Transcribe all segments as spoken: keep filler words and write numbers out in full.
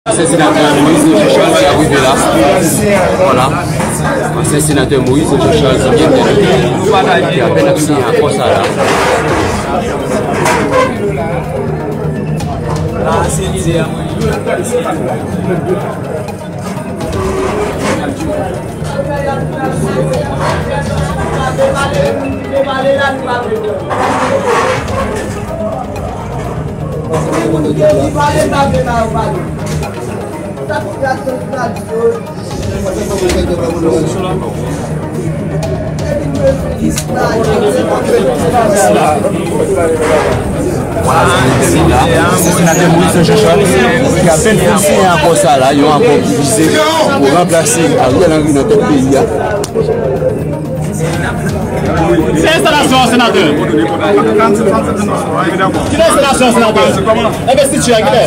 Ansyen senatè Moïse Jean Charles ki ap rive la. Vwala. Ansyen senatè Moïse Jean Charles ki gen tèt ki apèn ap siyen akò sa la. Vwala, se senatè Moïse Jean Charles ki apèn fin siyen akò sa la, yon akò ki vize pou ranplase Ariel Henry nan tèt peyi a. Se enstalasyon an, senatè. Kilè enstalasyon an, senatè? Envestiti a, kilè?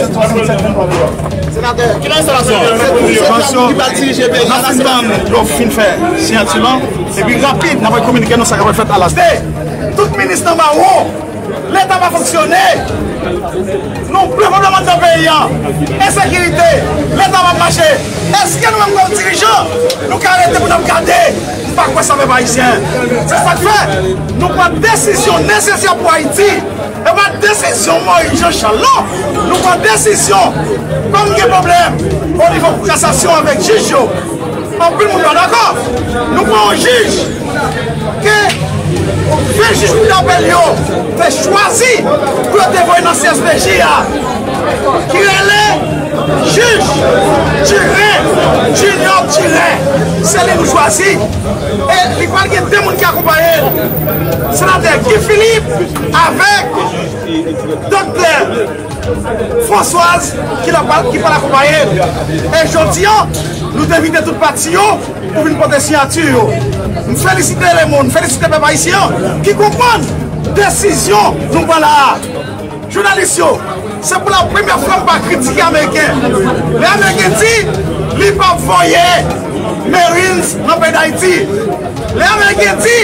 Senatè, kilè enstalasyon an? Sitiyasyon ki pral dirije peyi a la, senatè. Yo fin fè siyati lan, epi rapid, n ap kominike nou sa k ap fèt a la. Tout minis nan Mawo, Leta pa fonksyone. Nou plen pwoblèm anndan peyi a. Ensekirite. Leta pa mache. Èske nou menm kòm dirijan, nou ka rete pou n ap gade? M pa kwè sa, pèp ayisyen. Se sa k fè nou pran desizyon nesesè pou Ayiti. E pa desizyon Moïse Jean Charles, non. Nou pran desizyon. Kòm gen pwoblèm o nivo kou kasasyon avèk jij yo, anpil moun pa dakò. Nou pran yon jij ke ven jij kou dapèl yo te chwazi pou yo te voye nan C S P J a, ki rele jij Durin, Junior Durin. Se li nou chwazi. E li pral gen de moun ki akonpaye l. Senatè Guy Philippe avèk Doktè Françoise ki la pral, ki pral akonpaye l. E jodi a, nou te envite tout pati yo pou vin pote siyati yo. M felisite lemonn, m felisite pèp ayisyen an ki konprann desizyon nou pran la a. Jounalis yo, se pou la premyè fwa m pa kritike Ameriken. Lè Ameriken di li p ap voye Marines nan peyi Dayiti. Lè Ameriken di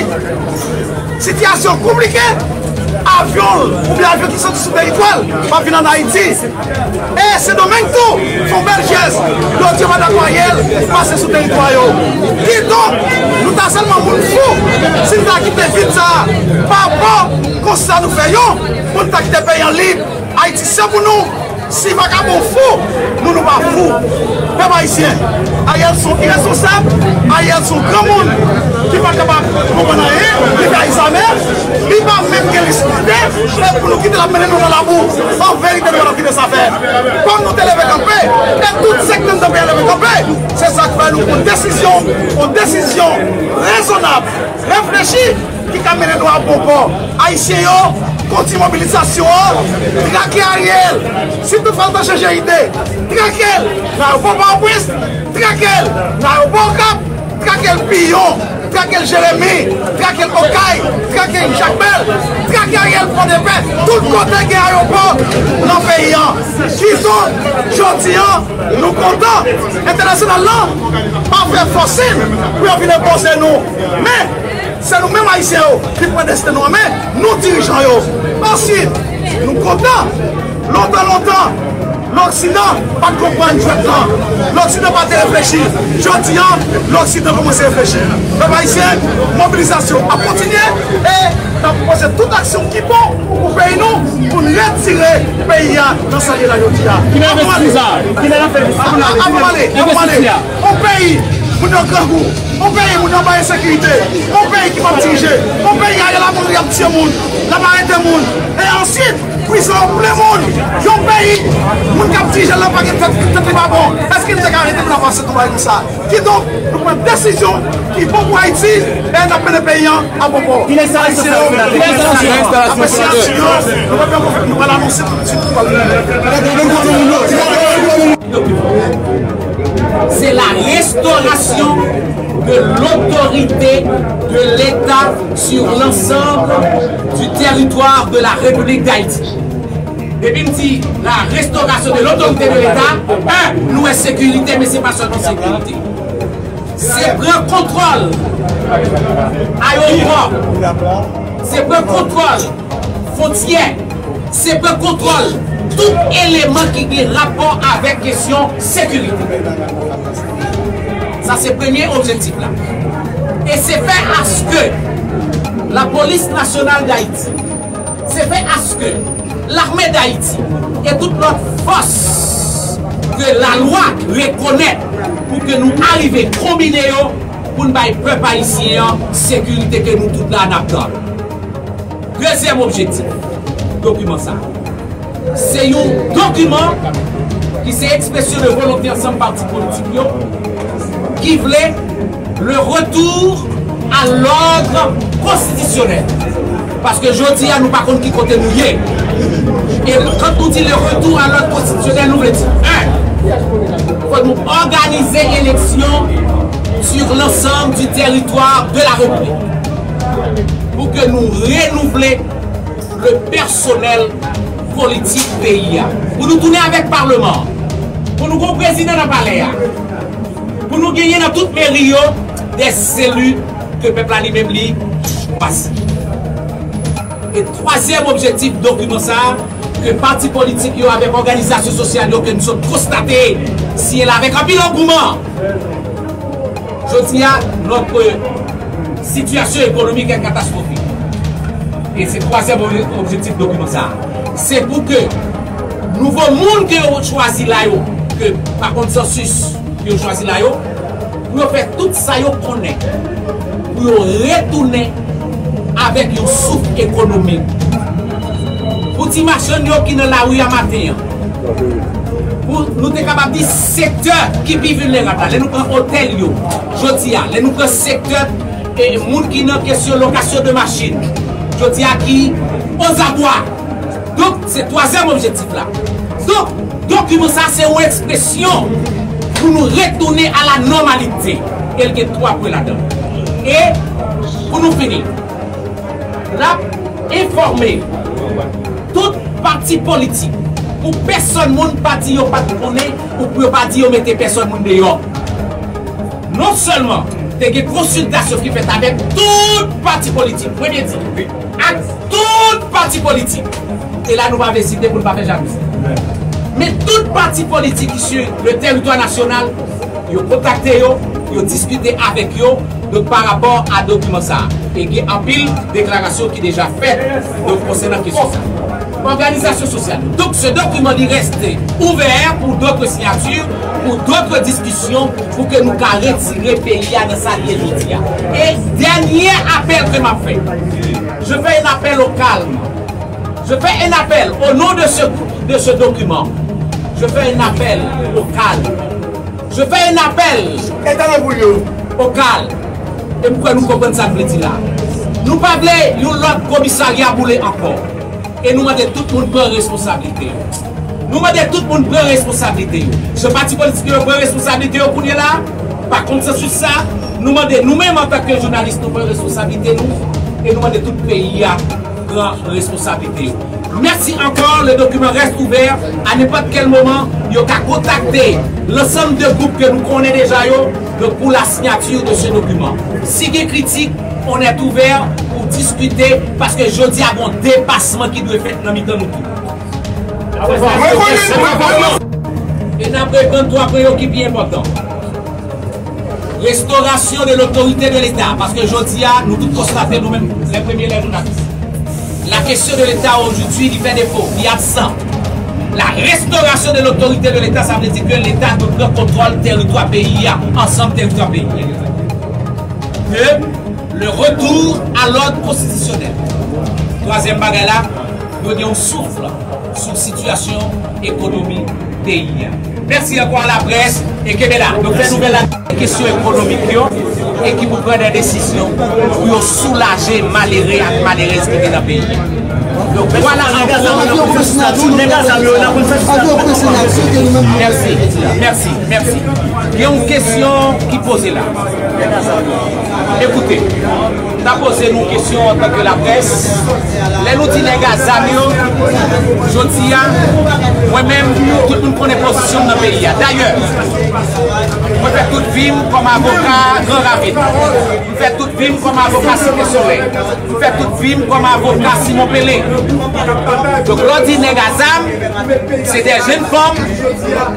sitiyasyon konplike, avyon l oubyen avyon ki soti sou teritwa l p ap vin ann Ayiti. E Sendomeng tou fè yon bèl jès, yo di yo pa dakò Ariel pase sou teritwa yo. Kidonk, nou ta sèlman moun fou si n ta kite vid sa a. Pa rapò konsta nou fè yo, pou n ta kite peyi an lib. Ayiti se pou nou. Si vakabon fou, nou, nou pa fou. Pèp ayisyen, Ariel se yon iresponsab, Ariel se yon granmoun ki pa kapab konprann anyen, li fè Alzheimer, li pa menm gen lespri, e pou nou kite l ap mennen nou nan labou. An verite, nou pa t ap kite sa fè. Kòm nou te leve kanpe, e tout sektè nan peyi a leve kanpe, se sa k fè nou pran desizyon, yon desizyon rezonab, reflechi, ki ka mennen nou a bon pò. Ayisyen yo, kontinye mobilizasyon an, trake Ariel. Si toutfwa l ta chanje ide, trake l nan ayewopò Pòtoprens, trake l nan ayewopò Okap, trake l Piyon, trake l Jeremi, trake l Okay, trake l Jakmèl, trake Ariel Pòdepè, tout kote gen ayewopò nan peyi an. Kidonk, jodi an, nou kontan entènasyonal lan pa fè fòsin pou yo vin enpoze nou. Men, se nou menm Ayisyen yo ki pran desten nou an men, nou dirijan yo. Ansuit, nou kontan, lontan, lontan, Loksidan pa t konprann jwèt lan. Loksidan pa te reflechi. Jodi an, Loksidan kòmanse reflechi. Pèp ayisyen, mobilizasyon ap kontinye e n ap poze tout aksyon ki bon pou peyi nou, pou n retire peyi a nan sa l ye la jodi a. Kilè envestiti sa? Kilè n ap fè envestiti? Avan m ale, avan m ale. Yon peyi, moun yo grangou. Yon peyi, moun yo anba ensekirite. Yon peyi ki p ap dirije. Yon peyi, Ariel ap mouri, y ap tiye moun, l ap arete moun. E ansuit, prizon yo plen moun. Yon peyi, moun k ap dirije la pa gen tèt, tèt li pa bon. Èske n te ka rete pou n ap pase tou bagay konsa? Kidonk, nou pran desizyon ki bon pou Ayiti e n ap mennen peyi an a bon pò. Kilè sa? Ayisyen yo, kilè sa? Apre siyati yo, nou pral, nou pral anonse tout de suite. C'est la restauration de l'autorité de l'État sur l'ensemble du territoire de la République d'Haïti. Depi m di la restauration de l'autorité de l'État, en, nou wè sekirite, men se pa sèlman sekirite. Se pran kontwòl ayewopò, se pran kontwòl fwontyè, se pran kontwòl tout eleman ki gen rapò avèk kesyon sekirite. Sa se premye objektif la. E se fè aske Lapolis Nasyonal Dayiti, se fè aske Lame Dayiti e tout lòt fòs ke lalwa rekonèt pou ke nou arive konbine yo pou n bay pèp ayisyen an sekirite ke nou tout la n ap tann. Dezyèm objektif dokiman sa, se yon dokiman ki se ekspresyon de volonte ansanm pati politik yo ki vle le retour à l'ordre constitutionnel. Paske jodi a nou pa konn ki kote nou ye. E kan nou di le retour à l'ordre constitutionnel, nou vle di, en, fò nou òganize eleksyon sur l'ensemble du territoire de la République pou ke nou renouvle le pèsonèl politik peyi a. Pou nou tounen avèk palman an. Pou nou gon prezidan nan palè a. Pou nou genyen nan tout meri yo des élus ke pèp la li menm li chwazi. E twazyèm objektif dokiman sa a, ke pati politik yo avèk òganizasyon sosyal yo ke nou sot konstate siyen la avèk anpil angouman. Jodi a, notre situation économique est catastrophique. E se twazyèm obje- objektif dokiman sa a. Se pou ke nouvo moun ke yo chwazi la yo, ke pa konsansis ke yo chwazi la yo, pou yo fè tout sa yo konnen, pou yo retounen avèk yon souf ekonomik. Pou ti machann yo ki nan lari a maten an, pou nou te kapab di sektè ki pi vilnerab la, lè nou pran otèl yo, jodi a, lè nou pran sektè e moun ki nan kesyon lokasyon de machin, jodi a ki ozabwa. Donk, se twazyèm objektif la. Donk, dokiman sa se yon ekspresyon pou nou retounen a la nòmalite. E l gen twa pwen ladan. E pou nou fini, n ap enfòme tout pati politik pou pèsòn moun pa di yo pa t konnen ou pou yo pa di yo mete pèsòn moun deyò. Non sèlman te gen konsiltasyon ki fèt avèk tout pati politik, mwen byen di, ak tout pati politik. E la nou pa vle site pou n pa fè jalouzi. Men tout pati politik ki sou le teritwa nasyonal, yo kontakte yo, yo diskite avèk yo, donk pa rapò a dokiman sa a. E gen anpil deklarasyon ki deja fèt, donk konsènan kesyon sa a. Òganizasyon sosyal. Donk, ce document li reste ouvert pour d'autres signatures, pour d'autres discussions, pou ke nou ka retire peyi a nan sa l ye jodi a. E dènye apèl ke m ap fè, je fais un appel au calme. Je fais un appel au nom de ce, de ce document. Je fais un appel au calme. Je fais un appel au calme. E m kwè nou konprann sa m vle di la. Nou pa vle yon lòt komisarya boule ankò. E nou mande tout moun pran responsablite yo. Nou mande tout moun pran responsablite yo. Se pati politik yo pran responsablite yo kounye la, pa konsansis sa, nou mande nou menm antanke jounalis nou pran responsablite nou, e nou mande tout peyi a pran responsablite yo. Merci encore, le document reste ouvert. À n'importe quel moment, yo ka kontakte l'ensemble de group ke nou konnen deja yo, donk, pour la signature de ce document. Si gen kritik, on est ouvert pour discuter, paske jodi a gon depasman ki dwe fèt nan mitan nou tout. E n ap reprann twa pwen yo ki pi enpòtan. Restorasyon de lotorite de Leta, paske jodi a, nou tout konstate nou menm, lè premye lè jounalis. La kesyon de Leta ojodi, li fè defo, li absan. La restorasyon de lotorite de Leta, sa vle di ke Leta dwe pran kontwòl teritwa peyi a, ansanm teritwa peyi a. De, le retour à l'ordre constitutionnel. Twazyèm bagay la, dwe gen yon souf sou sitiyasyon ekonomi peyi a. Mèsi ankò a laprès e kenbe la. Nou fè nouvèl la kesyon ekonomik yo e ki pou pran de desizyon pou yo soulaje malere ak malerèz ki gen nan peyi a. Donk, vwala ankò. Mèsi, mèsi, mèsi. Gen yon kesyon ki poze la. Ekoute. Ta poze nou kesyon antanke laprès. Lè nou di nèg a zam yo, jodi a, mwen menm, tout moun konnen pozisyon m nan peyi a. Dayè, mwen fè tout vi m kòm avoka Gran Ravin. M fè tout vi m kòm avoka Site Solèy. M fè tout vi m kòm avoka Simon Pele. Donk, lè w di nèg a zam, se de jenn fanm,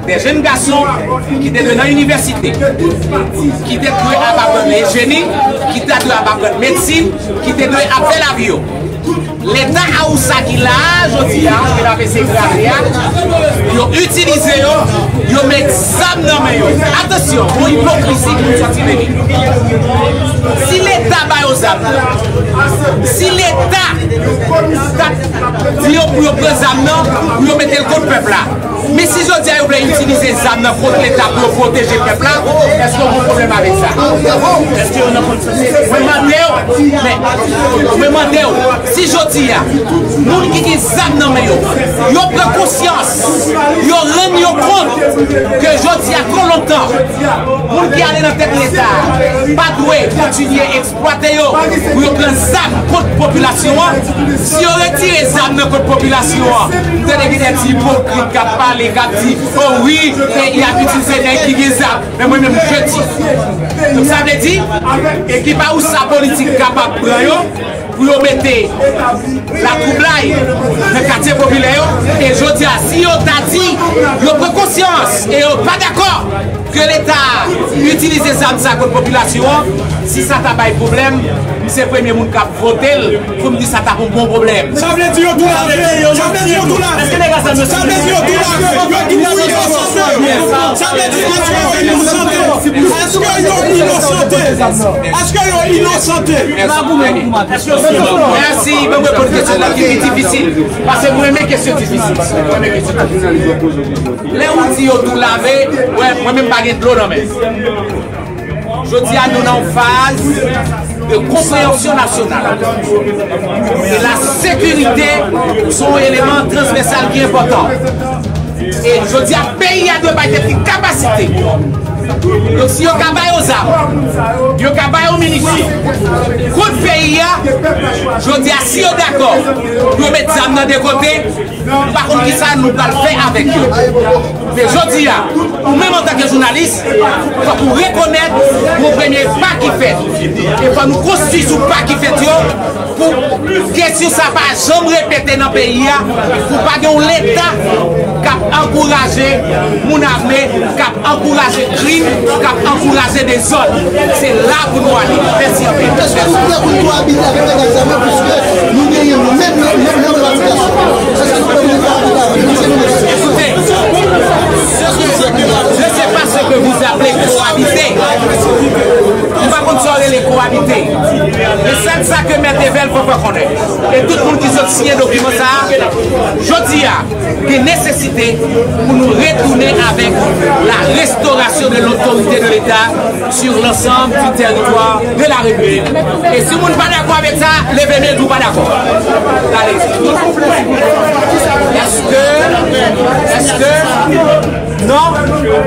de jenn gason ki te dwe nan inivèsite, ki te dwe ap aprann jeni, ki te dwe ap aprann medsin, ki te dwe ap fè lavi yo. Leta a usa ki la a, jodi a, ke n ap eseye kraze a, yo itilize yo, yo met zam nan men yo. Atansyon, gon ipokrizi ki sòti de li. Si Leta ba yo zam nan, si Leta t ap di yo pou yo pran zam nan, pou yo mete l kont pèp la. Men si jodi a yo vle itilize zam nan kont Leta pou yo pwoteje pèp la, èske w gen pwoblèm avèk sa? Mwen mande w, men, mwen mande w, si jodi a, moun ki gen zam nan men yo, yo pran konsyans, yo rann yo kont ke jodi a, twò lontan, moun ki ale nan tèt Leta a pa dwe kontinye eksplwate yo pou yo pran zam kont popilasyon an. Si yo retire zam nan kont popilasyon an, m tande gen de ti ipokrit k ap pale, k ap di, o wi, e, y ap itilize nèg ki gen zam. Men mwen menm, je di. Donk, sa vle di, ekip a usa politik kapab pran yo pou yo mete latwoublay nan katye popilè yo. E jodi a, si yo ta di, yo pran konsyans e yo pa dakò ke Leta itilize zam sa kont popilasyon an, si sa ta bay pwoblèm, m se premye moun k ap vote l pou m di sa t ap yon bon pwoblèm. Sa vle di yo tou lave, yo inòsante. Èske nèg a sa yo... Sa vle di yo tou lave, yo tou inosante. Sa vle di èske yo inosante? Èske yo inosante? Èske yo inosante? Mèsi, ban m reponn kesyon la ki pi difisil. Paske mwen renmen kesyon difisil. Mwen renmen kesyon difisil. Lè ou di yo tou lave, wè, mwen menm pa gen dlo nan men. Jodi a, nou nan yon faz de konpreyansyon nasyonal. E la sekirite se yon eleman transvèsal ki enpòtan. E jodi a, peyi a dwe bay tèt li kapasite. Donk, si yo ka ba yo zam, yo ka ba yo minisyon kont peyi a, jodi a, si yo dakò pou yo met zam nan de kote, m pa konn kisa nou pral fè avèk yo. Men jodi a, ou menm antanke jounalis, fòk ou rekonèt yon premye pa ki fèt. E fò nou konstwi sou pa ki fèt yo pou kesyon sa pa janm repete nan peyi a, pou pa gen yon Leta k ap ankouraje moun ame, k ap ankouraje krim, k ap ankouraje dezòd. Se la pou nou ale. Mèsi anpil. Èske nou prè pou n kowabite avèk nèg ak zam yo, piske nou genyen menm, menm, menm revandikasyon? Èske nou prè pou n kowabite avèk yo? Se nou menm. Écoutez, je sais pas ce que vous appelez cohabiter. M pa konn sa w rele kowabite. Men sèl sa ke Mèt Evel fè konnen, e tout moun ki sot siyen dokiman sa a, jodi a, gen nesesite pou nou retounen avèk la restauration de l'autorité de l'État sur l'ensemble du territoire de la République. E si moun pa dakò avèk sa, leve men, di w pa dakò. Ale. Èske, èske, non?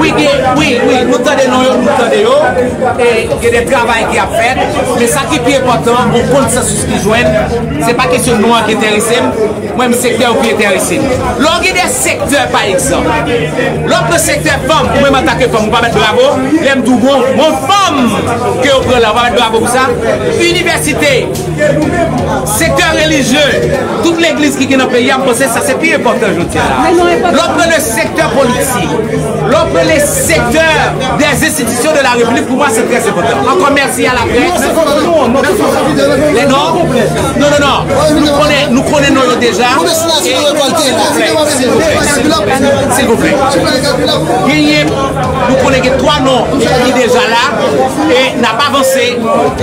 Wi, gen, wi, wi, nou tande non yo, nou tande yo. E gen de travay ki ap fèt. Men sa ki pi enpòtan, yon konsans ki jwenn. Se pa kesyon non an ki enterese m. Mwen, m sektè yo ki enterese m. Lè w gen de sektè, pa egzanp, lè w pran sektè fanm, ou menm antanke fanm, ou pa bat bravo. Lè m di w, bon, bon, fanm ke yo pran la, ou pa bat bravo pou sa. Inivèsite, sektè relijye, tout legliz ki gen nan peyi a, m panse sa se pi enpòtan jodi a la. Lè w pran le sektè politik, lè w pran le sektè des institutions de la République, pou mwen, se trè enpòtan. Ankò mèsi a laprès. Non, non, non, non, non, non. Nou konnen, nou konnen non yo deja. E, silvouplè, silvouplè, silvouplè. Genyen, nou konnen gen twa non ki deja la, e n ap avanse,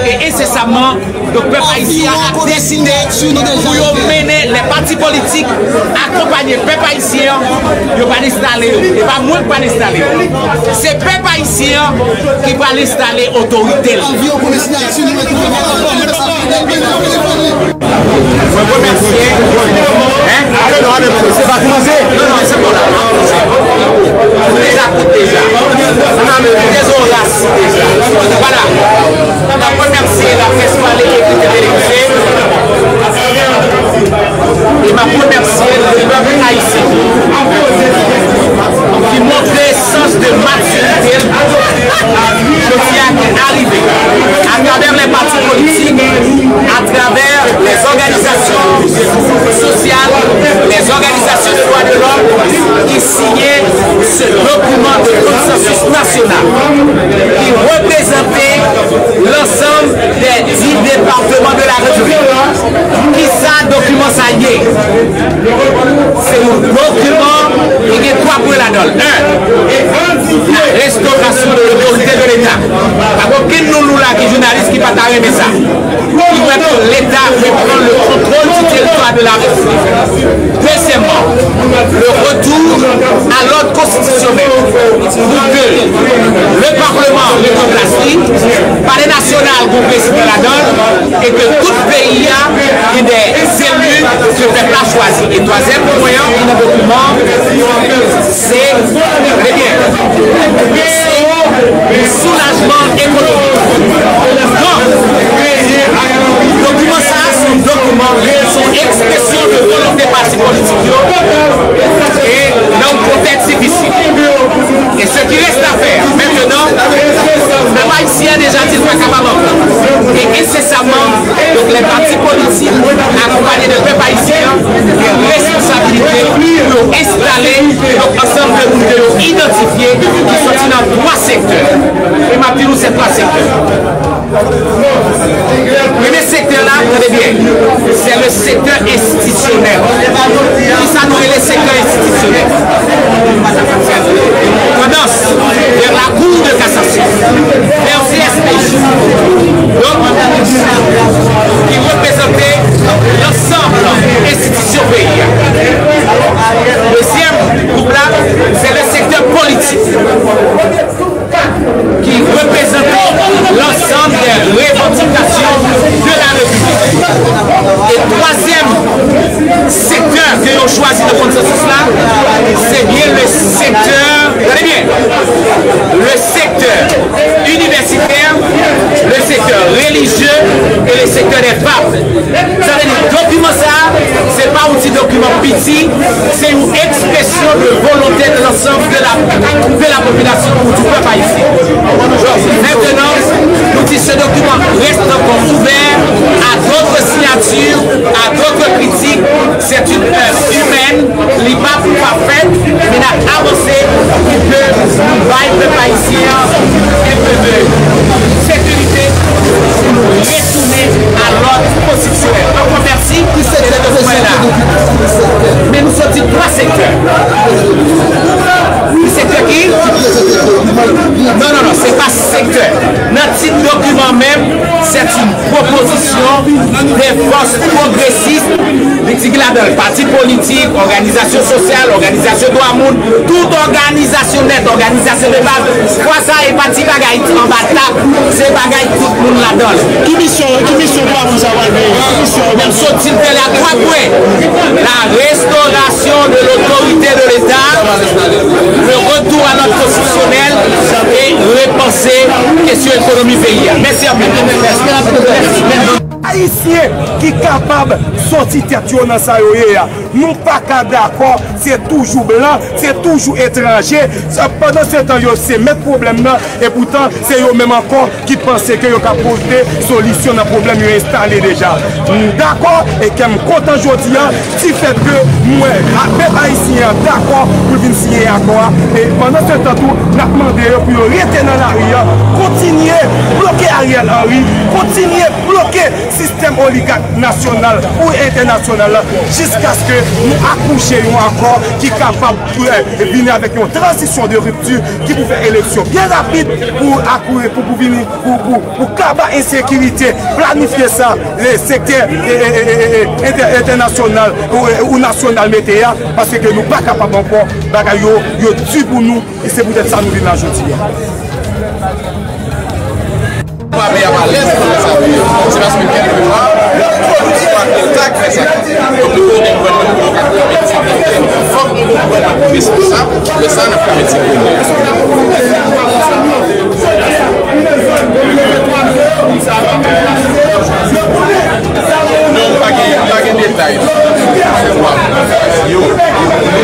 e ensesamman, donk pèp ayisyen an ap deside pou yo mennen lè pati politik akonpanye pèp ayisyen an, yo pral enstale yo. E pa mwen k pral enstale yo. Se pèp ayisyen an ki pral enstale otorite l. Mwen remèsye. Hein? Se pa kòmanse? Non, non, se bon la. Nou deja koute deja. Nou nan le dezorasyon deja. Vwala. N ap remèsye laprès pale ekrite Arrivé à travers les partis politiques, à travers les organisations sociales, les organisations de droits de l'homme qui signaient ce document de consensus national qui représentait l'ensemble des dix départements de la République. Kisa dokiman sa ye? Se yon dokiman ki gen twa pwen ladan l. En, la restauration de l'autorité de l'État. Pa gen okenn nan nou la ki jounalis ki pa ta renmen sa. Ki vle ke Leta reprann le contrôle du territoire de la République. Dezyèmman, le retour à l'ordre constitutionnel pour que le Parlement reprenne place, Palais national gon président ladan, et que tout pays a gen des élus que pèp la chwazi. Et troisième point, qui nan document, c'est, eh bien, c'est le soulagement économique. Donc, document ça, c'est un document, c'est une expression de volonté parti politik yo, e nan yon kontèks difisil. E ce qui reste à faire maintenant, pèp ayisyen an deja di l pa kapab ankò. E ensesamman, donk, lè pati politik akonpanye de pèp ayisyen an gen responsabilite pou yo enstale, donk, ansanm de moun ke yo idantifye ki soti nan twa sektè. E m ap di nou se twa sektè. Premye sektè la, tande byen, se le sektè enstitisyonèl. Kisa nou rele sektè enstitisyonèl? Tandans vers la Cour de cassation, vers C S P J. Donk, ki reprezante lansanm enstitisyon peyi a. Dezyèm gwoup la, se le sektè politik. Ki reprezante lansanm dè revandikasyon de la Repiblik. E twazyèm sektè ke yo chwazi nan konsansis la, se byen le sektè, tande byen, le sektè inivèsitè, le sektè relijye e le sektè dè fab. Sa vle di, dokiman sa a, se pa yon ti dokiman piti, se yon ekspresyon de volonte de lansanm de la, de la popilasyon ou di pèp ayisyen. Donk, mentenan, nou di ce document reste encore ouvert à d'autres signatures, à d'autres critiques. C'est une œuvre humaine. Li pa pou pa fèt, men n ap avanse pou ke nou bay pèp ayisyen an enpe de sekirite pou nou retounen a lòd konstitisyonèl. Ankò mèsi pou sektè de pwen la. Men nou soti twa sektè. Sektè ki? Non, non, non, se pa sektè. Nan tit dokiman menm, c'est une proposition des forces progressistes, li di ki ladan l pati politik, òganizasyon sosyal, òganizasyon dwa moun, tout òganizasyon nèt, òganizasyon de baz. Fwa sa a, e pa ti bagay anba tab, se bagay tout moun ladan l. Ki misyon, ki misyon pawòl sa pral genyen? Ki misyon? Menm soti l fè la twa pwen. La restauration de l'autorité de l'État, le retour à l'ordre constitutionnel et repenser kesyon ekonomi peyi a. Mèsi anpil. Ayisyen ki kapab soti tèt yo nan sa yo ye a. Nou pa ka dakò, se toujou blan, se toujou etranje. Sa, pandan se tan, yo se mèt pwoblèm nan, e poutan, se yo menm ankò ki panse ke yo ka pote solisyon nan pwoblèm yo enstale deja. M dakò, e kè m kontan jodi a, difèt ke m wè a, pèp ayisyen an dakò pou l vin siyen akò a. E pandan se tan tou, n ap mande yo pou yo rete nan lari a, kontinye bloke Ariel Henry, kontinye bloke sistèm oligak nasyonal ou entènasyonal la, jiskaske nou akouche yon akò ki kapab, eh, vini avèk yon tranzisyon de ripti ki pou fè eleksyon byen rapid pou akouri, pou, pou vini, pou, pou, pou kaba ensekirite, planifye sa, le sektè, eh, eh, eh, eh, eh, entè-, entènasyonal ou, ou nasyonal mete a, paske nou pa kapab ankò, bagay yo, yo di pou nou. E se poutèt sa nou vin la jodi a. Pale a alèz nan sa. Se paske kèlke pa, se pa Delta ki fè sa. Donk, nou konnen gouvènman nou pa ka konprann. Fòk nou konprann nou responsab. Lè sa, n ap fè ti konnen. Non, pa gen, pa gen detay. Se w ap di yo.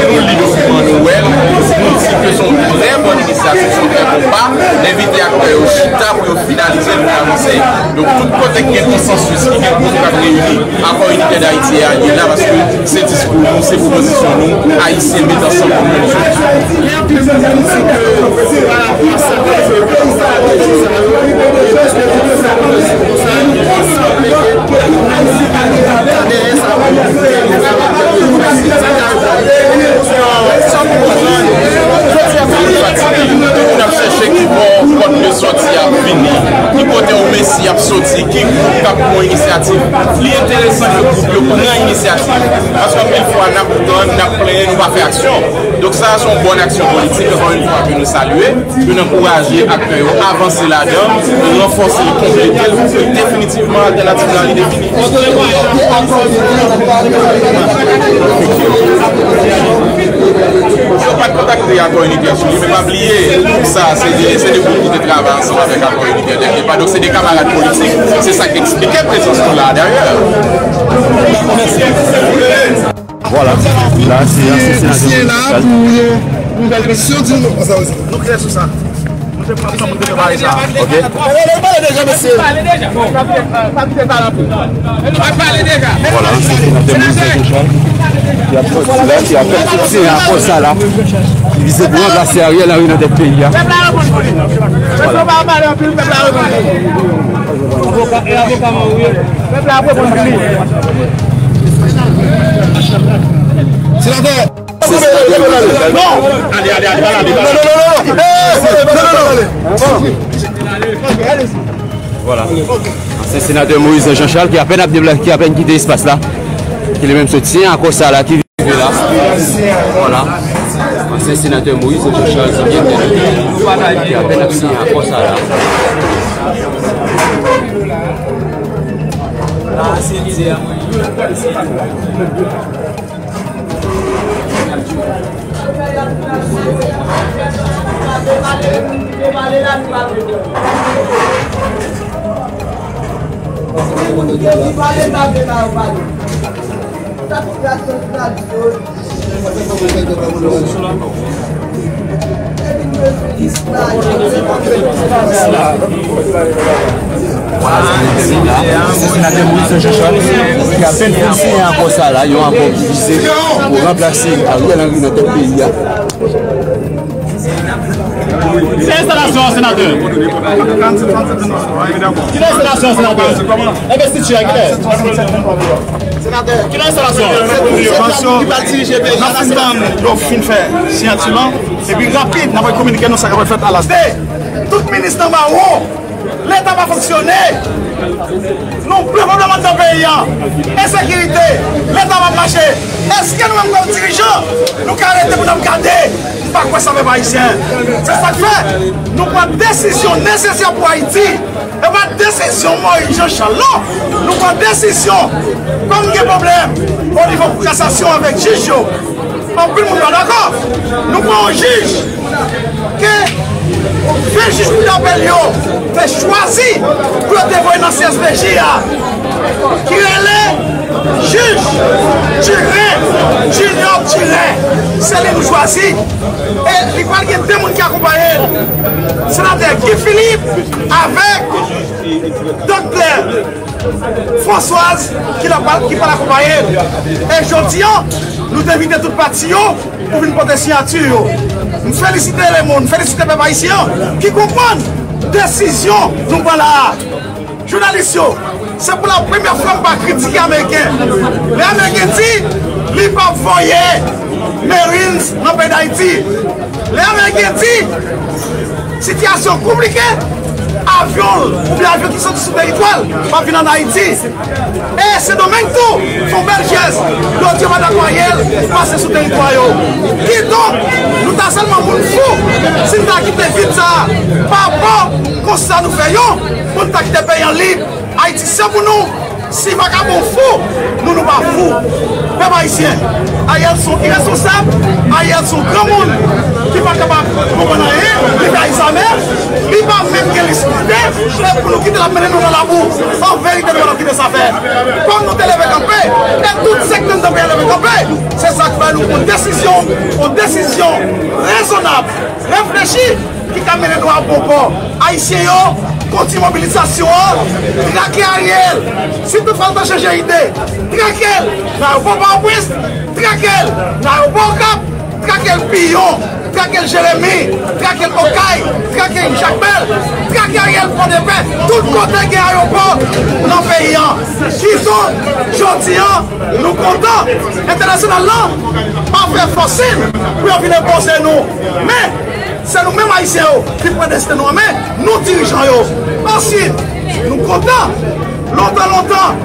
Nou li dokiman, nou wè l, nou di ke se yon trè bòn inisyativ, se yon Konpa, envite aktè yo chita pou yo finalize l, pou n avanse. Donk, tout kote ki gen konsansis, ki gen gwoup k ap reyini, Akò Initè Dayiti a, li la paske se diskou nou, se pwopozisyon nou, Ayisyen met ansanm pou nou. Moun ap chèche ki bò kòd yo soti ap vini, ki kote yon Mesi ap soti, ki gwoup k ap pran inisyativ. Li enteresan ke gwoup yo pran inisyativ, paske anpil fwa n ap tann, n ap plenyen, nou pa fè aksyon. Donk sa a se yon bòn aksyon politik, ankò yon fwa, ke nou salye, ke n ankouraje aktè yo avanse ladan, ranfòse l, konplete l, pou ke definitivman altènativ la li defini. Yo pa t kontakte Akò Initè sou li, men pa bliye, gwoup sa a, se de, se de gwoup ki te travay ansanm avèk Akò Initè dèl depa. Donk, se de kamarad politik. Se sa k eksplike prezans nou la a, dayè. Vwala. La, se ansyen senatè Maurice Jean Charles. Pou yon nouvèl eleksyon, di nou. Nou klè sou sa. Nou te pran tan pou te prepare sa. Ok. Pale deja, mesye. Vwala, ansyen senatè Moïse Jean Charles ki ap sòti la, ki ap fè soutyen akò sa la, ki vize pou ranplase Ariel Henry nan tèt peyi a. Pèp la reponn pou li. Pèp la reponn pou li. Pèp la reponn pou li. Senatè. Vwala. Ansyen senatè Moïse Jean Charles ki apèn ap debla-, ki apèn kite espas la, ki li menm sot siyen akò sa la ki rive la. Vwala. Ansyen senatè Moïse Jean Charles ki apèn ap siyen akò sa la. Vwala, se senatè Moïse Jean Charles ki apèn fin siyen akò sa la, yon akò ki vize pou ranplase Ariel Henry nan tèt peyi a. Ki enstalasyon an, senatè? Ki enstalasyon an, senatè? Envestiti a, ki lè? Senatè, ki enstalasyon an? Pansyon, n ap fin tann yo fin fè siyati lan, epi rapid, n ap kominike nou sa k ap fèt a la. Tout minis nan bawo, Leta pa fonksyone. Nou plen pwoblèm anndan peyi a. Ensekirite. Leta pa mache. Èske nou menm kòm dirijan, nou ka rete pou n ap gade? M pa kwè sa, pèp ayisyen. Se sa k fè nou pran desizyon nesesè pou Ayiti. E pa desizyon Moïse Jean Charles, non. Nou pran desizyon kòm gen pwoblèm o nivo kou kasasyon avèk jij yo. Anpil moun pa dakò. Nou pran yon jij ke ven jij kou dapèl yo te chwazi pou yo te voye nan C S P J a, ki rele jij Durin, Junior Durin. Se li nou chwazi. E li pral gen de moun ki akonpaye l. Senatè Guy Philippe avèk Doktè Françoise ki la pral, ki pral akonpaye l. E jodi a, nou te envite tout pati yo pou vin pote siyati yo. M felisite lemonn, m felisite pèp ayisyen an ki konprann desizyon nou pran la a. Jounalis yo, se pou la premyè fwa m pa kritike Ameriken. Lè Ameriken di li p ap voye Marines nan peyi Dayiti, lè Ameriken di sitiyasyon konplike, avyon l oubyen avyon ki soti sou teritwa l p ap vin ann Ayiti. E Sendomeng tou fè yon bèl jès, yo di yo pa dakò Ariel pase sou teritwa yo. Kidonk, nou ta sèlman moun fou si n ta kite vid sa a. Pa bò konsta nou fè yo, pou n ta kite peyi an lib. Ayiti se pou nou. Si vakabon fou, nou, nou pa fou. Pèp ayisyen, Ariel se yon iresponsab, Ariel se yon granmoun ki pa kapab konprann anyen, li fè Alzheimer, li pa menm gen lespri, e pou nou kite l ap mennen nou nan labou. An verite, nou pa t ap kite sa fè. Kòm nou te leve kanpe, e tout sektè anndan peyi a leve kanpe, se sa k fè nou pran desizyon, yon desizyon rezonab, reflechi, Ki ka mennen nou a bon pò. Ayisyen yo, kontinye mobilizasyon an, trake Ariel. Si toutfwa l ta chanje ide, trake l nan ayewopò Pòtoprens, trake l nan ayewopò Okap, trake l Piyon, trake l Jeremi, trake l Okay, trake l Jakmèl, trake Ariel Pòdepè, tout kote gen ayewopò nan peyi an. Kidonk, jodi an, nou kontan entènasyonal lan pa fè fòsin pou yo vin enpoze nou. Men, se nou menm Ayisyen yo ki pran desten nou an men, nou dirijan yo. Ansuit, nou kontan. Lontan, lontan,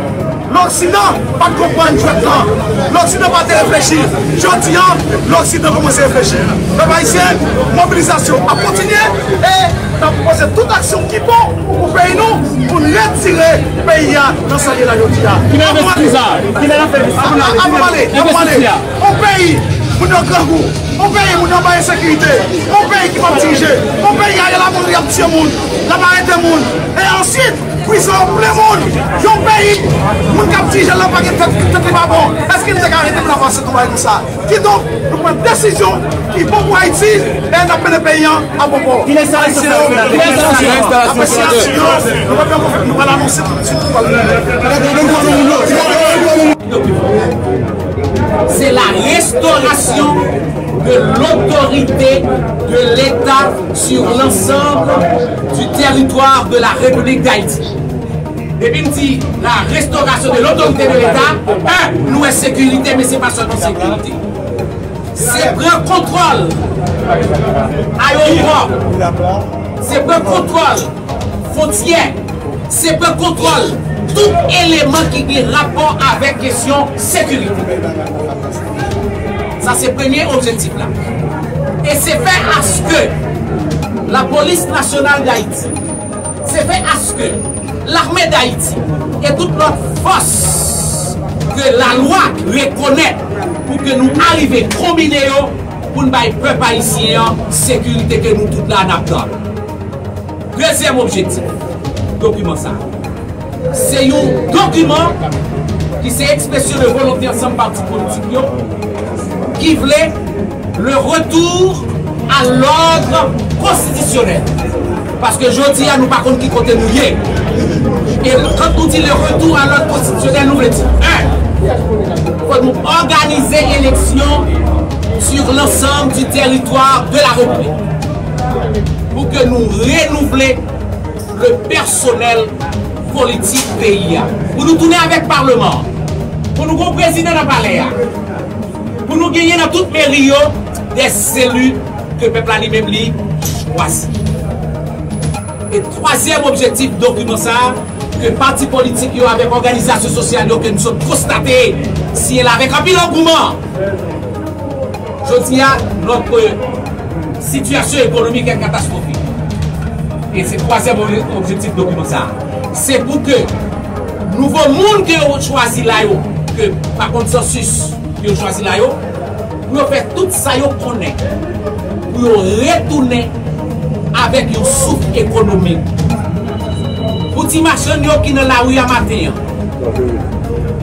Loksidan pa t konprann jwèt lan. Loksidan pa te reflechi. Jodi an, Loksidan kòmanse reflechi. Pèp ayisyen, mobilizasyon ap kontinye e n ap pwopoze tout aksyon ki bon pou peyi nou, pou n retire peyi a nan sa l ye la jodi a. Kilè n ap fè sa? Kilè n ap fè sa? Avan m ale, avan m ale. Yon peyi, moun yo grangou. Yon peyi, moun yo bay ensekirite. Yon peyi ki p ap dirije. Yon peyi, Ariel ap mouri, y ap tiye moun, l ap arete moun. E answit, prizon yo plen moun. Yon peyi, moun k ap dirije la pa gen tèt, tèt li pa bon. Èske n te ka rete pou n ap pase yon bagay konsa? Kidonk, nou pran desizyon ki bon pou Ayiti e n ap mennen peyi an a bon pò. Kilè sa? Ayisyen yo, kilè sa? Apresiyasyon, nou pa pran konfyans, nou pral anonse tout de suite. C'est la restauration de l'autorité de l'État sur l'ensemble du territoire de la République d'Haïti. Depi m di la restauration de l'autorité de l'État, en, nou wè sekirite, men se pa sèlman sekirite. Se pran kontwòl ayewopò, se pran kontwòl fwontyè, se pran kontwòl tout eleman ki gen rapò avèk kesyon sekirite. Sa se premye objektif la. E se fè aske la Police Nationale d'Haïti, se fè aske Lame d'Ayiti e tout lòt fòs ke lalwa rekonèt pou ke nou arive konbine yo pou n bay pèp ayisyen an sekirite ke nou tout la n ap tann. Dezyèm objektif dokiman sa a, se yon dokiman ki se ekspresyon de volonte ansanm pati politik yo ki vle le retour à l'ordre constitutionnel. Paske jodi a nou pa konn ki kote nou ye. E kan nou di le retour à l'ordre constitutionnel, nou vle di, en, fò nou òganize eleksyon sur l'ensemble du territoire de la République. Pou ke nou renouvle le pèsonèl politik peyi a. Pou nou tounen avèk palman an. Pou nou gen yon prezidan nan palè a. Pou nou genyen nan tout meri yo des élus ke pèp la li menm li chwazi. E twazyèm objektif dokiman sa a, ke pati politik yo avèk òganizasyon sosyal yo ke nou sot konstate siyen la avèk anpil angouman. Jodi a, notre situation économique est catastrophique. E se twazyèm ob-, objektif dokiman sa a. Se pou ke nouvo moun ke yo chwazi la yo, ke pa konsansis ke yo chwazi la yo, pou yo fè tout sa yo konnen, pou yo retounen avèk yon souf ekonomik. Pou ti machann yo ki nan lari a maten an,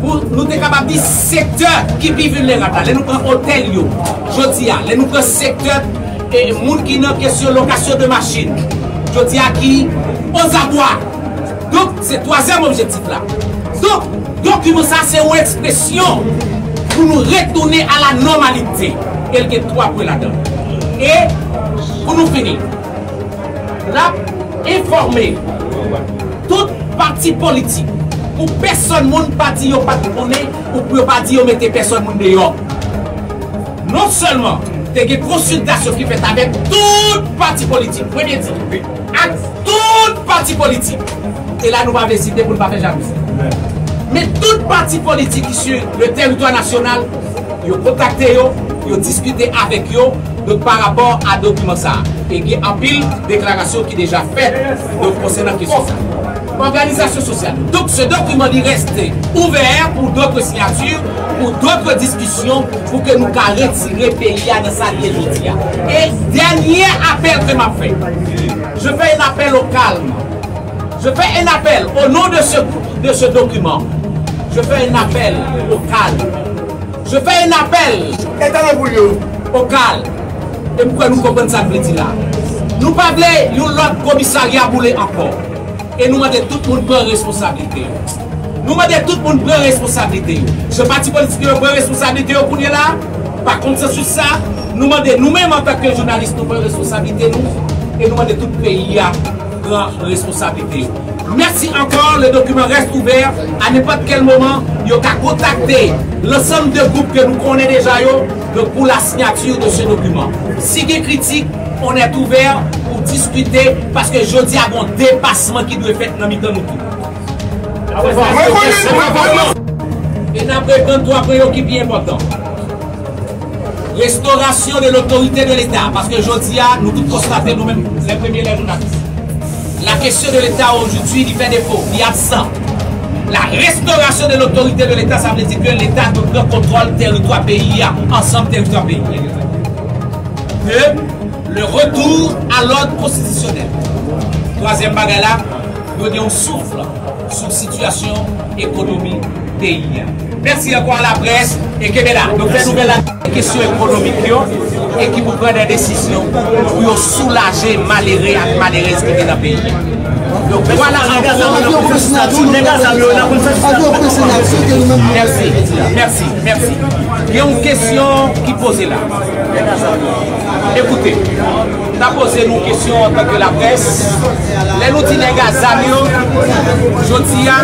pou nou te kapab di sektè ki pi vilnerab la, lè nou pran otèl yo, jodi a, lè nou pran sektè, e, moun ki nan kesyon lokasyon de machin, jodi a ki ozabwa. Donk, se twazyèm objektif la. Donk, dokiman sa se yon ekspresyon pou nou retounen a la nòmalite. E l gen twa pwen ladan. E pou nou fini, l ap enfòme tout pati politik pou pèsòn moun pa di yo pa t konnen ou pou yo pa di yo mete pèsòn moun deyò. Non sèlman te gen konsiltasyon ki fèt avèk tout pati politik, mwen byen di, ak tout pati politik. E la nou pa vle site pou n pa fè jalouzi. Men tout pati politik ki sou le teritwa nasyonal, yo kontakte yo, yo diskite avèk yo, donk pa rapò a dokiman sa a. E gen anpil deklarasyon ki deja fèt, donk konsènan kesyon sa a. Òganizasyon sosyal. Donk, ce document li reste ouvert pour d'autres signatures, pour d'autres discussions, pou ke nou ka retire peyi a nan sa l ye jodi a. E dènye apèl ke m ap fè, je fais un appel au calme. Je fais un appel au nom de ce, de ce document. Je fais un appel au calme. Je fais un appel au calme. E m kwè nou konprann sa m vle di la. Nou pa vle yon lòt komisarya boule ankò. E nou mande tout moun pran responsablite yo. Nou mande tout moun pran responsablite yo. Se pati politik yo pran responsablite yo kounye la. Pa konsansis sa, nou mande nou menm antanke jounalis nou pran responsablite nou. E nou mande tout peyi a pran responsablite yo. Merci encore. Le document reste ouvert. À n'importe quel moment, yo ka kontakte l'ensemble de group ke nou konnen deja yo, donc pour la signature de ce document. Si gen kritik, on est ouvert pour discuter, paske jodi a gon depasman ki dwe fèt nan mitan nou tout. E n ap reprann twa pwen yo ki pi enpòtan. Restauration de l'autorité de l'État, paske jodi a, nou tout konstate nou menm, les premiers les journalistes. La question de l'État aujourd'hui, li fè defo, li absan. La restauration de l'autorité de l'État, sa vle di ke Leta dwe pran kontwòl teritwa peyi a, ansanm teritwa peyi a. De, le retour à l'ordre constitutionnel. Twazyèm bagay la, dwe gen yon souf sou sitiyasyon ekonomi peyi a. Mèsi ankò a laprès e kenbe la. Nou fè nouvèl la kesyon ekonomik yo e ki pou pran de desizyon pou yo soulaje malere ak malerèz ki gen nan peyi a. Donk, vwala ankò. Mèsi, mèsi, mèsi. Gen yon kesyon ki poze la. Ekoute, m ta poze nou kesyon antanke laprès. Lè nou di nèg a zam yo, jodi a,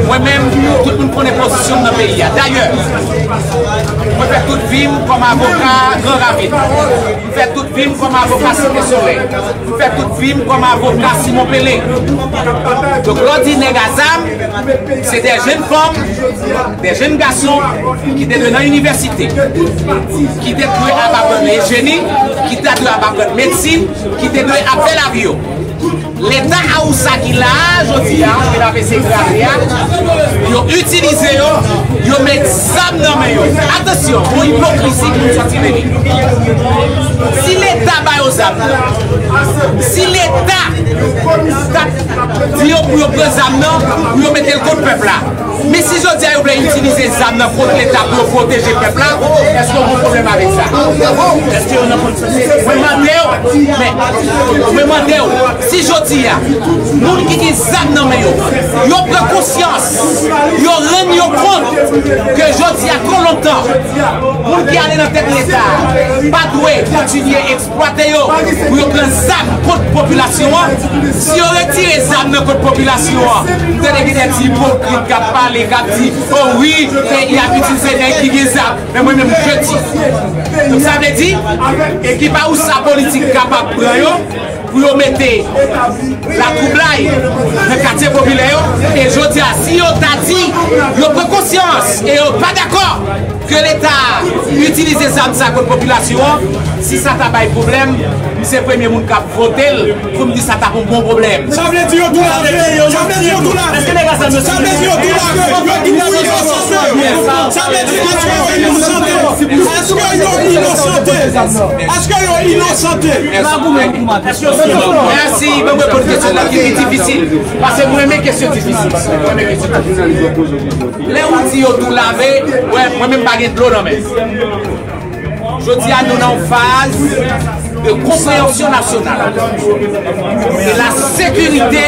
mwen menm, tout moun konnen pozisyon m nan peyi a. Dayè, mwen fè tout vi m kòm avoka Gran Ravin. M fè tout vi m kòm avoka Site Solèy. M fè tout vi m kòm avoka Simon Pele. Donk, lè w di nèg a zam, se de jenn fanm, de jenn gason ki te dwe nan inivèsite, ki te dwe ap aprann jeni, ki te dwe ap aprann medsin, ki te dwe ap fè lavi yo. Leta Awousa ki la a jodi a, ki la fè se kraze a, yo itilize yo, yo met zam nan men yo. Atansyon, yon ipokrizi ki soti de li. Si Leta ba yo zam nan, si Leta t ap di yo pou yo pran zam nan, pou yo mete l kont pèp la. Men si jodi a yo vle itilize zam nan kont Leta pou yo pwoteje pèp la, èske yo gen pwoblèm avèk sa? Èske yo nan konn... Mwen mande w, men, mwen mande w, si jodi a, moun ki gen zam nan men yo, yo pran konsyans, yo rann yo kont ke jodi a twò lontan, moun ki ale nan tèt Leta a pa dwe kontinye eksplwate yo pou yo pran zam kont popilasyon an. Si yo retire zam nan kont popilasyon an, m tande gen de ti ipokrit k ap pale, k ap di, o wi, y ap itilize nèg ki gen zam. Men mwen menm, je di. Donk, sa vle di, ekip Awousa politik kapab pran yo pou yo mete latwoublay nan katye popilè yo. E jodi a, si yo ta di yo pran konsyans e yo pa dakò ke Leta itilize zam sa kont popilasyon an, si sa ta bay pwoblèm, m se premye moun k ap vote l pou m di sa t ap yon bon pwoblèm. Sa vle di yo tou lave, sa vle di yo tou lave. Èske nèg a sa yo... Sa vle di yo tou lave, yo tou inosante. Sa vle di èske yo inosante? Èske yo inosante? Èske yo inosante? Mèsi, ban mwen reponn kesyon la ki pi difisil. Paske mwen renmen kesyon difisil. Mwen renmen kesyon difisil. Lè ou di yo tou lave, wè, mwen menm pa gen dlo nan men m. Jodi a, nou nan yon faz de konpreyansyon nasyonal. E la sekirite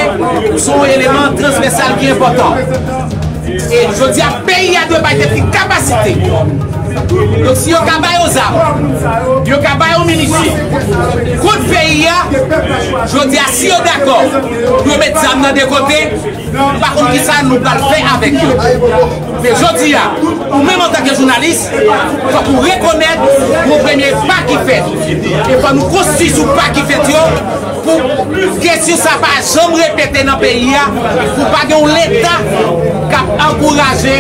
se yon eleman transvèsal ki enpòtan. E jodi a, peyi a dwe bay tèt li kapasite. Donk, si yo ka ba yo zam, yo ka ba yo minisyon kont peyi a, jodi a, si yo dakò pou yo met zam nan de kote, m pa konn kisa nou pral fè avèk yo. Men jodi a, ou menm antanke jounalis, fòk ou rekonèt yon premye pa ki fèt. E fò nou konstwi sou pa ki fèt yo pou kesyon sa pa janm repete nan peyi a, pou pa gen yon Leta k ap ankouraje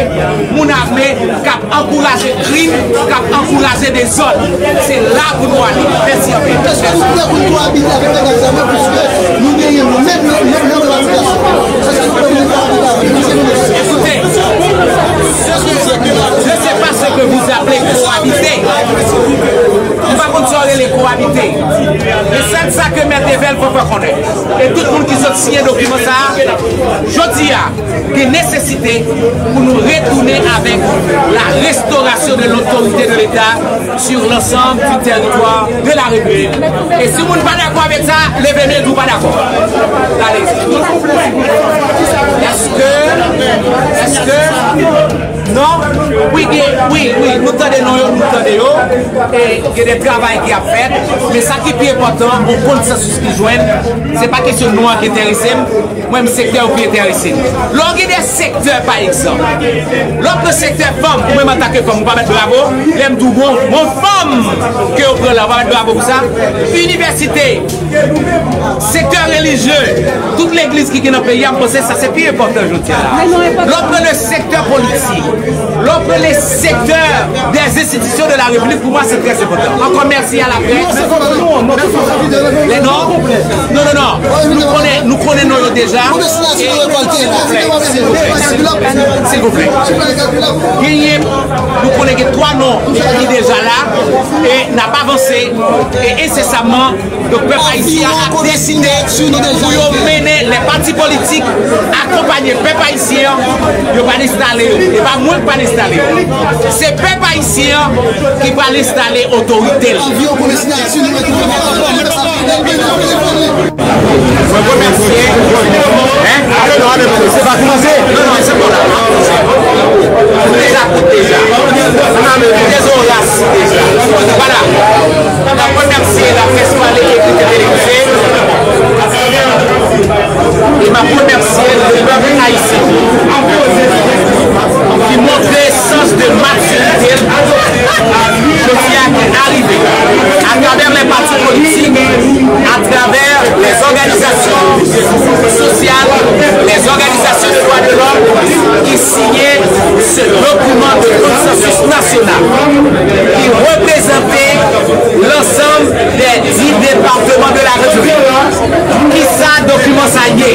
moun ame, k ap ankouraje krim, k ap ankouraje dezòd. Se la pou nou ale. Mèsi anpil. Èske nou prè pou nou koabite avèk nèg ak zam yo, piske nou genyen menm, menm, menm, menm revandication? Èske nou prè pou nou koabite avèk yo? Ekoute, je sais pas ce que vous appelez cohabiter. M pa Sa yo rele koabite. E sèl sa ke Mèt Evel fè fè konnen. E tout moun ki sot siyen dokiman sa a, jodi a, gen nesesite pou nou retounen avèk la restauration de l'autorité de l'État sur l'ensemble du territoire de la République. E si moun pa dakò avèk sa, leve men di w pa dakò. Gade. Èske, èske, non, wi, gen, wi, wi, nou tande non yo, nou tande yo. E gen de travay ki ap fèt, men sa ki pi enpòtan, yon konsansis ki jwenn, se pa kesyon non an ki enterese m, mwen, m sektè yo ki enterese m. Lè w gen de sektè, pa egzanp, lè w pran sektè fanm, ou menm antanke fanm, ou pa bat bravo, lè m di w bon, bon fanm ke yo pran la, ou pa bat bravo pou sa. Inivèsite, sektè relijye, tout legliz ki gen nan peyi a, m panse sa se pi enpòtan jodi a la. Lè w pran le sektè politik, lè w pran le sektè des institutions de la République, pou mwen, se trè enpòtan. Ankò mèsi a laprès. Lè non, non, non, non. Nou konnen, nou konnen non yo deja. E, silvouplè, silvouplè, silvouplè. Genyen, nou konnen gen twa non ki deja la. E n ap avanse. E ensesaman, Donk, pèp ayisyen an ap deside pou yo mennen lè pati politik akonpanye pèp ayisyen an, yo pral enstale yo. E pa mwen k pral enstale yo. Se pèp ayisyen an ki pral enstale otorite l. Mwen remèsye. Hein? Non, non, se pa kòmanse. Non, non, se bon la. Deja, deja. Deja. Voilà. N ap remèsye laprès pale, ekri, televizye. E m ap remèsye lepèp ayisyen ki montre sans de matirite l jodi a, ki arive atravè lè pati politik, atravè lè zòganizasyon sosyal, lè zòganizasyon de dwa de lòm ki siyen se dokiman de konsansis nasyonal ki reprezante lansanm dè dis depatman de la Repiblik. Kisa dokiman sa ye?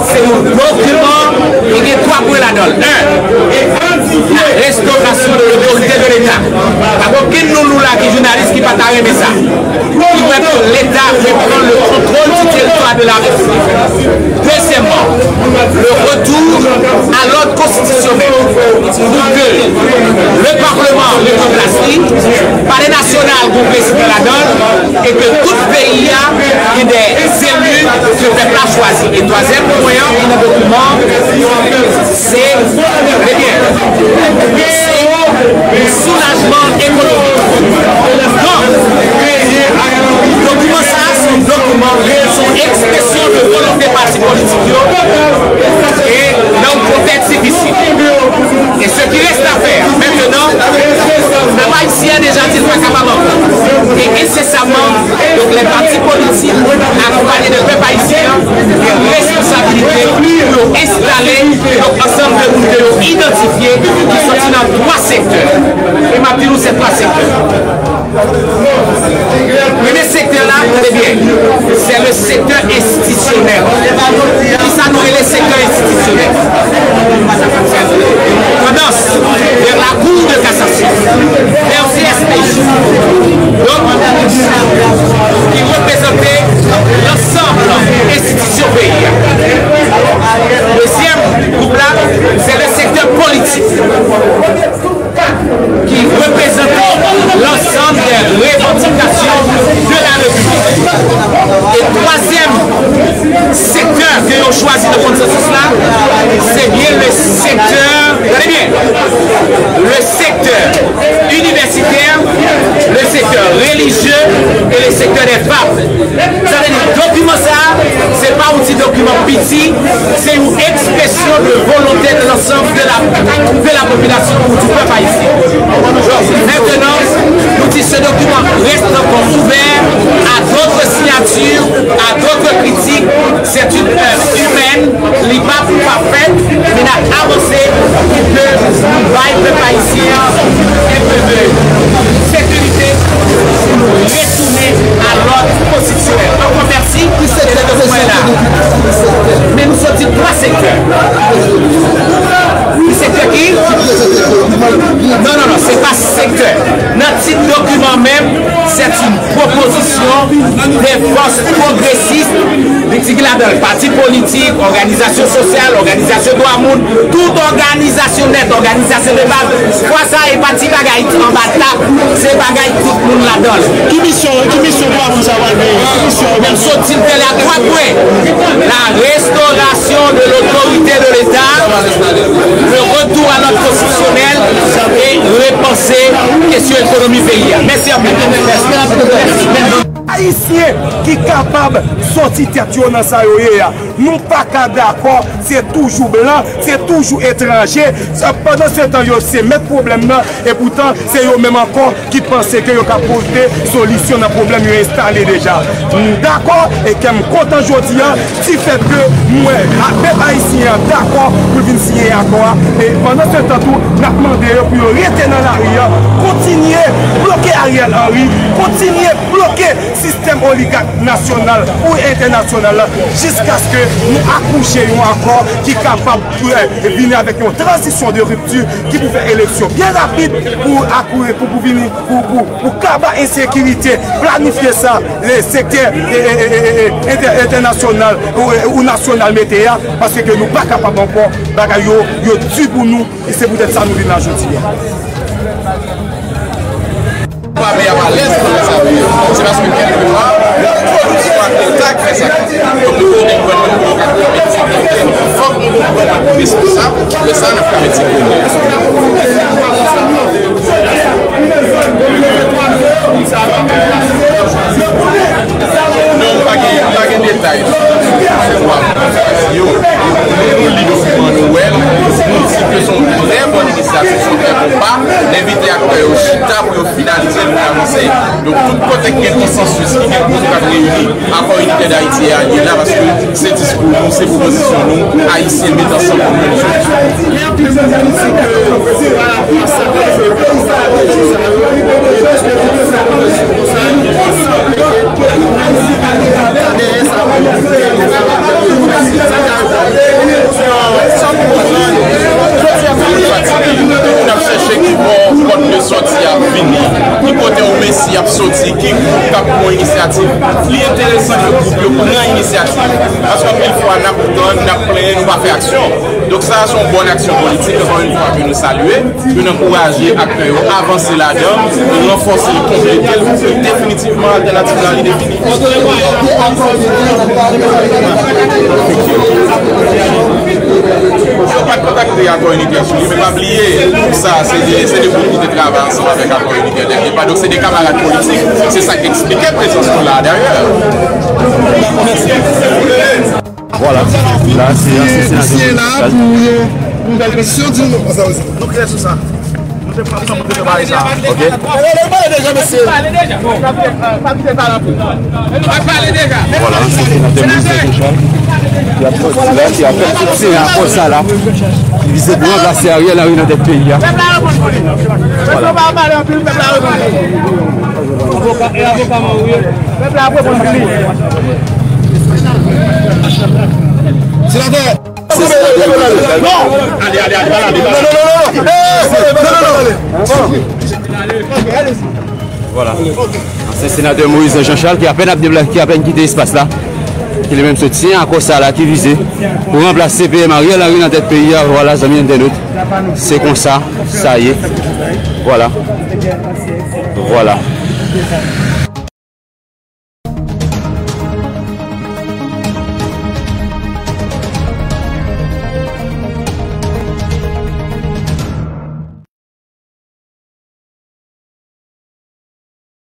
Se yon dokiman ki gen twa pwen ladan l. En, la restauration de l'autorité de l'État. Pa gen okenn nou la ki jounalis ki pa ta renmen sa. Ki vle ke Leta repran le contrôle du territoire de la République. Dezyèmman, le retour à l'ordre constitutionnel pou ke le Parlement rekonplas li, Palè Nasyonal gen yon prezidan ladan l, e ke tout peyi a gen de eli ke pèp la chwazi. E twazyèm pwen an ki nan dokiman, se, ebyen, se yon soulajman ekonomik. Donk, dokiman sa a se yon dokiman, se yon ekspresyon de volonte pati politik yo, e nan yon kontèks difisil. E ce qui reste à faire maintenant, pèp ayisyen an deja di l pa kapab ankò. E ensesaman, donk, lè pati politik akonpanye de pèp ayisyen an gen responsabilite pou yo enstale, donk, ansanm de moun ke yo idantifye ki soti nan twa sektè. E m ap di nou se twa sektè. Premye sektè la, tande byen, se le sektè enstitisyonèl. Kisa nou rele sektè enstitisyonèl? Tandans vè la Cour de cassation, vè C S P J. Donk, ki reprezante lansanm enstitisyon peyi a. Dezyèm gwoup la, se le sektè politik. Ki reprezante lansanm dè revandikasyon de la Repiblik. E twazyèm sektè ke yo chwazi nan konsansis la, se byen le sektè, tande byen, le sektè inivèsitè, le sektè relijye e le sektè dè fab. Sa vle di, dokiman sa a, se pa yon ti dokiman piti, se yon ekspresyon de volonte de l'ensemble de la, de la population ou du peuple haïtien. Maintenant, nou di se dokiman reste encore ouvert à d'autres signatures, à d'autres critiques. C'est une œuvre humaine. Li pa pou pa fèt, men n ap avanse pou ke nou bay pèp ayisyen an enpe de sekirite pou nou retounen a lòd konstitisyonèl. Ankò mèsi pou sektè ke nou wè la. Men nou soti twa sektè. Ki sektè ki? Non, non, non, se pa sektè. Nan tit dokiman menm, Pwogresis, li di ki ladan l pati politik, òganizasyon sosyal, òganizasyon dwa moun, tout òganizasyon nèt, òganizasyon de baz. Fwa sa a, e pa ti bagay anba tab, se bagay tout moun ladan l. Ki misyon, ki misyon dwa moun sa a pral genyen? Ki misyon? M sot di l tèlè a twa pwen. La restauration de l'autorité de l'État, le retour à l'ordre constitutionnel et repenser kesyon ekonomi peyi a. Mèsi anpil. Ayisyen ki kapab sòti tèt yo nan sa yo ye a. Nou pa ka dakò, se toujou blan, se toujou etranje. Pandansetan, yo se mèt pwoblèm nan, e poutan, se yo menm ankò ki panse ke yo ka pote solisyon nan pwoblèm yo enstale deja. M dakò, e kè m kontan jodi a, difèt ke m wè a pèp ayisyen an dakò pou l vin siyen akò a. E pandansetan tou, n ap mande yo pou yo rete nan lari a, kontinye bloke Ariel Henry, kontinye bloke sistèm oligak nasyonal ou entènasyonal la, jiskaske nou akouche yon akò ki kapab, eh, vini avèk yon tranzisyon de ripti ki pou fè eleksyon byen rapid pou akouri, pou, pou vini, pou, pou, pou kaba ensekirite, planifye sa, le sektè, eh, eh, eh, eh, entè-, entènasyonal ou, ou nasyonal mete a, paske ke nou pa kapab ankò, bagay yo, yo di pou nou. E se poutèt sa nou vin la jodi a. Fami a pa alèz nan sa yo. Se paske kèlke pa, pwodiksyon ak Leta k fè sa. Donk, nou konnen gouvènman nou ka konprann sekirite. Fòk nou konprann ak responsab, lè sa n ap ka met sekirite. Non, pa gen, pa gen detay. Yo, nou li dokiman, nou wè l, nou di ke se yon trè bòn inisyativ, se yon trè bon pa. N envite aktè yo chita pou yo finalize l, pou n avanse. Donk, tout kote ki gen konsansis, ki gen gwo moun k ap reyini, Akò Initè Dayiti a ye la, paske se diskou nou, se pwopozisyon nou, Ayisyen met ansanm pou nou jwenn solisyon. Moun ap chèche ki bò kòd de sòti a vini, ki kote yon Mesi ap soti, ki gwoup k ap pran inisyativ. Li enteresan ke gwoup yo pran inisyativ, paske anpil fwa n ap tann, n ap plenyen, nou pa fè aksyon. Donk sa a se yon bòn aksyon politik, ankò yon fwa, ke nou salye. Yo n ankouraje aktè yo avanse ladan, ranfòse l, konplete l, pou ke definitivman altènativ la li defini. Yo pa t kontakte Akò Initè sou li, men pa bliye, gwoup sa a, se de, se de moun ki te travay ansanm avèk Akò Initè dèlye depa. Donk, se de kamarad politik. Se sa k eksplike prezans nou la a, dayè. Vwala, la, se ansyen senatè. Misye la pou yon nouvèl konstitisyon, di nou. Nou klè sou sa. Nou te pran tan pou prepare sa. Ok. Pale deja, mesye. Pale deja. Pale deja. Vwala, ansyen senatè Moïse Jean Charles ki ap sòti la, ki ap fè soutyen akò sa la, ki vize pou ranplase Ariel Henry nan tèt peyi a. Pèp la reponn pou li. Pèp la pa pale anpil, pèp la reponn pou li. Avoka, e avoka Mario. Pèp la ap reponn pou li. Senatè. Non. Ale, ale, ale, ale, ale. Non, non, non, non, non. Eh, non, non, non. Vwala. Ansyen senatè Moïse Jean Charles ki apèn ap debla-, ki apèn kite espas la. Ki li menm sot siyen akò sa la ki vize pou ranplase P M Ariel Henry nan tèt peyi a. Vwala, zanmi entènot. Se konsa sa ye. Vwala. Vwala.